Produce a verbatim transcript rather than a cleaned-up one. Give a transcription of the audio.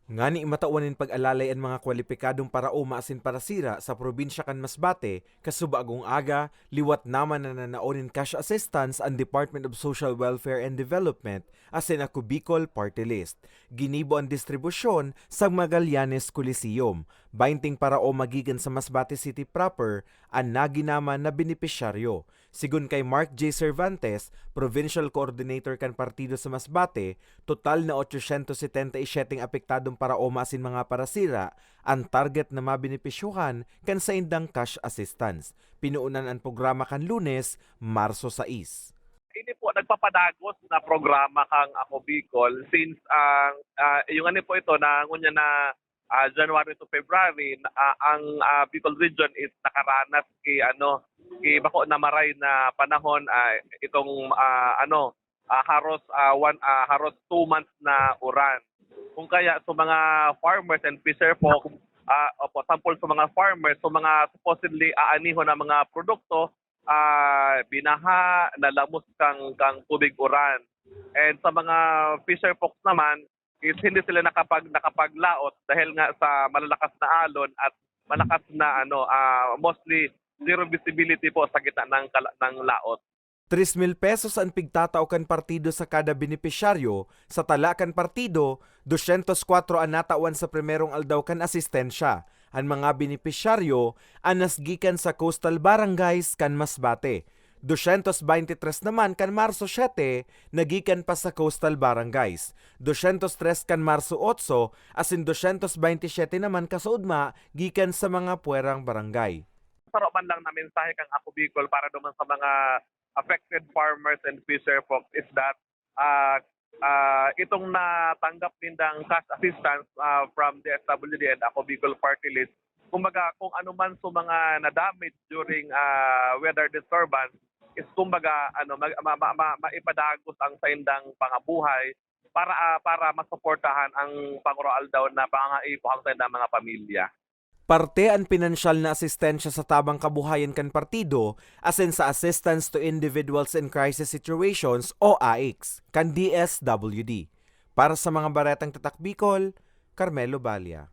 Ngani matawan nin pag-alalay an mga kwalipikadong paraoma asin parasira sa probinsya kan Masbate, kasubagong aga, liwat naman na nanao nin cash assistance an Department of Social Welfare and Development asin Ako Bicol Party List. Ginibo an distribusyon sa Magallanes Coliseum. Baynting paraoma gikan sa Masbate City proper an naginaman na benepisyaryo. Sigon kay Mark J Cervantes, Provincial Coordinator kan partido sa Masbate, total na ochocientos setenta y siete ang apektadong paraoma asin mga parasira, an target na mabenepisyuhan kan saindang cash assistance. Pinoonan an programa kan Lunes, Marso sais. Ini po nagpapadagos na programa kang Ako Bicol since ang, ah, yung ano po ito na ngunyan na, ah, January to February, na, ah, ang, ah, Bicol Region is nakaranas ki ano, ki bako na maray na panahon, ah, itong, ah, ano, ah, haros, ah, one, ah, haros two months na uran. Kung kaya sa mga farmers and fisher folk, ah, opo, sampol sa mga farmers, sa mga supposedly aanihon na mga produkto, ah, binaha, nalamos kang, kang tubig uran. And sa mga fisher folks naman, is hindi sila nakapag-, nakapaglaot dahil nga sa malalakas na alon at malakas na, ano, ah, mostly zero visibility po sa gitna ng kala-, ng laot. Tres mil pesos an pigtatao kan partido sa kada benepisyaryo, sa tala kan partido, dosyentos kwatro an natawan sa primerong aldaw kan asistensya. An mga benepisyaryo an nasgikan sa coastal barangays kan Masbate. Dosyentos baynte tres naman kan Marso siete nagikan pa sa coastal barangays, dosyentos tres kan Marso otso, asin dosyentos baynte siyete naman kasaudma gikan sa mga puwerang barangay. Saro man lang na mensahe kang Ako Bicol para duman sa mga affected farmers and fisher folks is that, ah, ah, itong natanggap nindang cash assistance, ah, from D S W D and Ako Bicol Party List, kumbaga, kung ano man sa mga na-damage during, ah, weather disturbance, is kumbaga, ano, mag-, ma-, ma-, ma-, maipadagos ang saindang pangabuhay para, ah, para masuportahan ang pangoroaldaw na pangangaipo ang saindang mga pamilya. Parte an pinansyal na asistensya sa tabang kabuhayan kan partido asin sa Assistance to Individuals in Crisis Situations o AICS kan D S W D. Para sa mga baretang Tatak Bicol, Carmelo Balia.